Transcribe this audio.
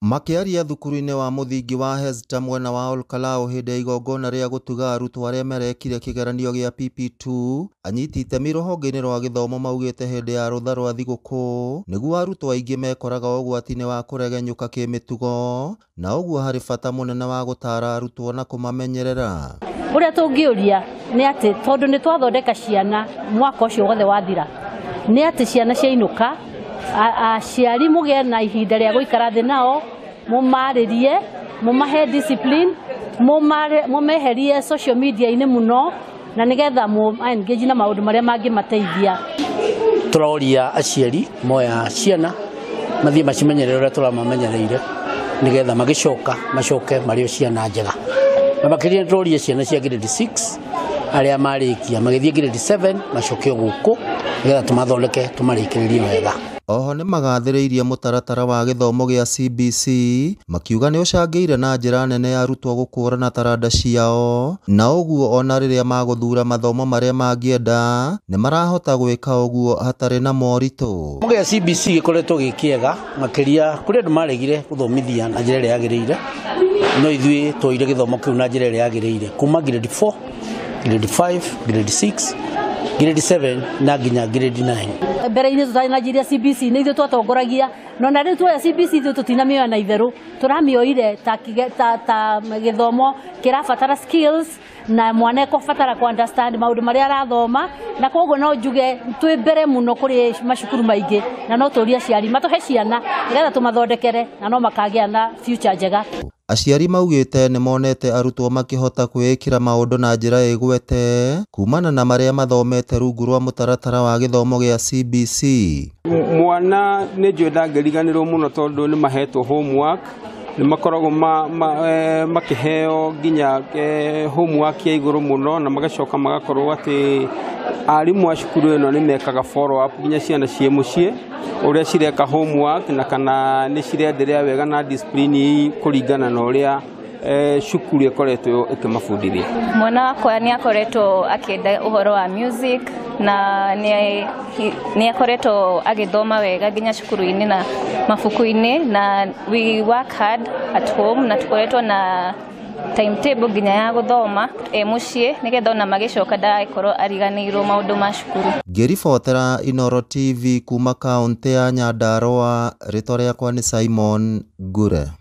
Makĩaria thukuru-inĩ wa mũthingi wa Hezta mwena wa Olkalau hĩndĩ ya igongona rĩa gũtuga arutwo arĩa marekire kĩgeranio gĩa PP2, anyiti itemi rũhonge-inĩ rwa gĩthomo maugĩte hĩndĩ ya rũtha rwa thigũkũ nĩguo arutwo aingĩ mekoraga ũgwati-inĩ wa kũregenyũka kĩmĩtugo na ũguo harĩ bata mũnene wa gũtara arutwo na kũmamenyerera. Ũrĩa tũngĩũria nĩ atĩ tondũ nĩ twathondeka ciana mwaka ũcio wothe wathira, nĩ atĩ ciana ciainũka aciari mũgĩe na ihinda rĩa gũikara thĩ nao, mũmarĩrie, mũmahe discipline, mũmeherie social media-inĩ mũno, na nĩgetha mũ engage na maũndũ marĩa mangĩmateithia. Tũroria aciari moya ciana mathiĩ macimenyerere ũrĩa tũramamenyereire nĩgetha magĩcoka macoke marĩ o ciana njega. Na makĩria nĩtũroria ciana cia grade 6 arĩa marĩkia magĩthiĩ grade 7 macoke gũkũ nĩgetha tũmathondeke tũmarĩkĩrĩrie wega. Oho nĩmagathĩrĩirie mũtaratara wa gĩthomo gĩa CBC makiuga nĩ ũcangĩire na njĩra nene ya arutwo gũkũrana taranda ciao na ũguo ona rĩrĩa magũthura mathomo marĩa mangĩenda nĩ marahota gwĩka ũguo hatarĩ na moritũ. Gĩthomo gĩa CBC gĩkoretwo gĩ kĩega makĩria kũrĩ andũ maregire gũthomithia na njĩra ĩrĩa yagĩrĩire, no ithuĩ twoire gĩthomo kĩu na njĩra ĩrĩa yagĩrĩire kuma grade 4, grade 5, grade 6, grade 7 na nginya grade 9. Mbere-inĩ tũtarĩ na njĩra CBC nĩ ithuĩ twatongoragia, no na rĩu tuoya CBC ithuĩ tũtinamĩoya na itherũ, tũramĩoire ta gĩthomo kĩrabatara skills na mwana ekũbatara kũ understand maũndũ marĩa arathoma, na koguo no njuge twĩ mbere mũno kũrĩ macukuru maingĩ, na no tũrie aciari matũhe ciana nĩgetha tũmathondekere na no makagĩa na future njega. Aciari maugĩte nĩmonete arutwo makĩhota kwĩĩkĩra maũndũ na njĩra ĩgwete kumana na marĩa mathomete rungu rwa mũtaratara wa gĩthomo gĩa CBC. Mwana nĩ njũĩ ndangĩriganĩrwo mũno tondũ nĩ mahetwo homework, nĩ makoragwo makĩheo nginya homework ya igũrũ mũno, na magacoka magakorwo atĩ arimũ a cukuru ĩno nĩ mekaga follow up nginya ciana ciĩ mũciĩ ũrĩa cireka homework na kana nĩ cirenderea wega na discipline kũringana na ũrĩa cukuru ĩkoretwo ĩkĩmabundithia. Mwana wakwa nĩ akoretwo akĩenda ũhoro wa music na nĩ akoretwo agĩthoma wega nginya cukuru-inĩ na mabuku-inĩ, na we work hard at home na tũkoretwo na timetable nginya ya gũthoma e mũciĩ nĩgetha ona magĩcoka ndagakorwo ariganĩirwo maũndũ ma cukuru. Ngĩribotera Inooro TV kuma kaũntĩ ya Nyandarua, rĩtwa rĩakwa nĩ Simon Ngure.